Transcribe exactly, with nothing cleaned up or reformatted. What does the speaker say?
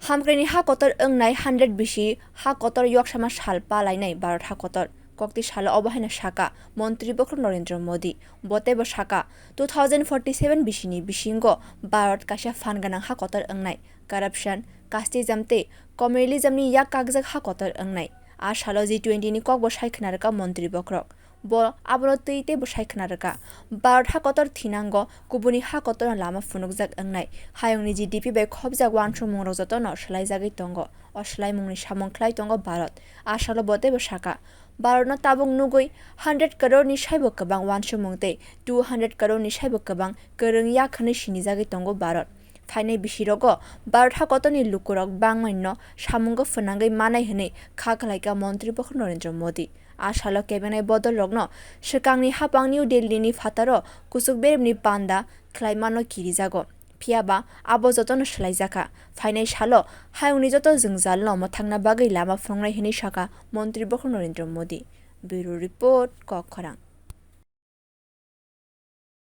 Hamkraini ha kotor wngnai hundred bisi ha kotor yoksama sal palainai Bharat ha kotor. Kokti salo obo haino saka Montri bokhorok Narendra Modi. Bo teibo saka, two thousand forty seven bisini bisingo Bharat kaisa phan gwnang ha kotor wngnai. Corruption, casteism tei communalism ni yak kakjak ha kotor wngnai. A salo G twenty ni kokbo sai khna rwkha Montri bokhorok. Bo abono twi teibo sai khna rwkha. Bharat ha kotor thinango kubuni ha kotorno lama phunukjak wngnai. Hayungni G D P bai khopjak uansukmungrok jotono swlaijagwi tongo. O swlaimungni samung khlai tongo Bharat. A salo bo teibo saka, Bharatno tabuk nugwi hundred crore ni saibo kwbang uansukmung tei two hundred crore ni saibo kwbang kwrwng yak hwnwi sinijagwi tongo Bharat. Phainai bisirogo Bharat ha kotorni lukurok bangmaino samungo phwnangwi manai hwnwi kha khlaikha Montri bokhorok Narendra Modi. A salo kebenai bodolrokno swkangni hapang New Delhi ni phataro kuchuk beremni panda khlaimano kirijago. Phiyaba abo jotono swlaijakha. Phainai salo hayungni joto jwngjalno mwthangna bagwi lama phunuknai hwnwi sakha Montri bokhorok Narendra Modi. Bureau Report, Kokkhorang.